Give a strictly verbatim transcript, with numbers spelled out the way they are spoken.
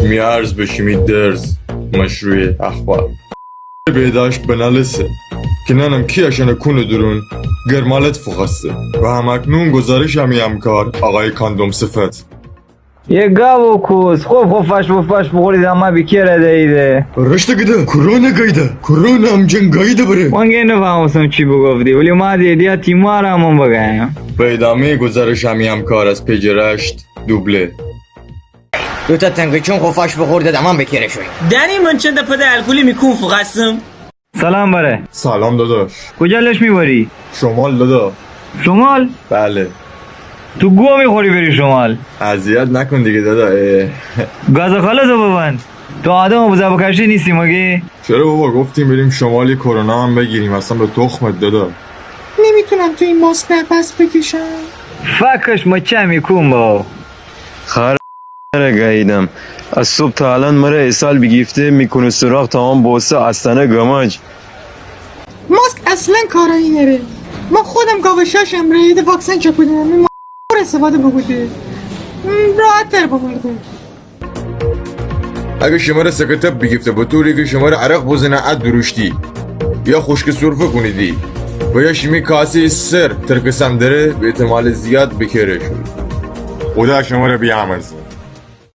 می عرض به شیمی درز، مشروع اخبار. بهداشت بنالسه که نانم کی اشانه کونه درون گرمالت فوخوأسته و هم‌اکنون گزارش همی همکار آقای کاندوم صفت. یه گاو و کوس، خب خب فاش و فاش بخورید، اما بیکره دیده. رشته گده، کرونا گیده، کرونا امجن گیده بره. من گه نفهمستم چی بگفتی، ولی ما دیدی تیمار همون بگایم. به ادامهٔ گزارش همی همکار از پیج رشت دوبله. دوتا تنگه چون خو فاش بخورده دمان بکره شوی. دانی من چند پده الکلی می کون فوخوأستم؟ سلام بره. سلام داداش. کجا لش می‌بری؟ شمال دادا. شمال؟ بله. تو گو می‌خوری بری شمال. اذیت نکن دیگه دادا، اه. گاز خالص ببند. تو آدم بزا بکشی نیستی مگه؟ چرا بابا، گفتیم بریم شمال، یه کرونا هم بگیریم، اصلاً به تخمت دادا. نمی‌تونم تو این ماسک نفس بکشم. فکش مچه می‌کون با. خر گاییدم. از صبح تا الان مره اسهال بیگیفته، می‌کنه سراغ تمام بوسه آستانه گمج. ماسک اصلاً کارایی نره. من خودم گاو ششم ره ایده واکسن چکودم. این م-، استفاده بوکوده. م، راحت‌تر بمرده. اگه شمره سکتب بیگیفته، به طوری که شمره عرق بزنه ا درشتی، یا خوشکه سرفه کونیدی و یا شیمی کاسه سر ترکسان دره، به احتمال زیاد بکره شوی. خدا شمره بیامرزه.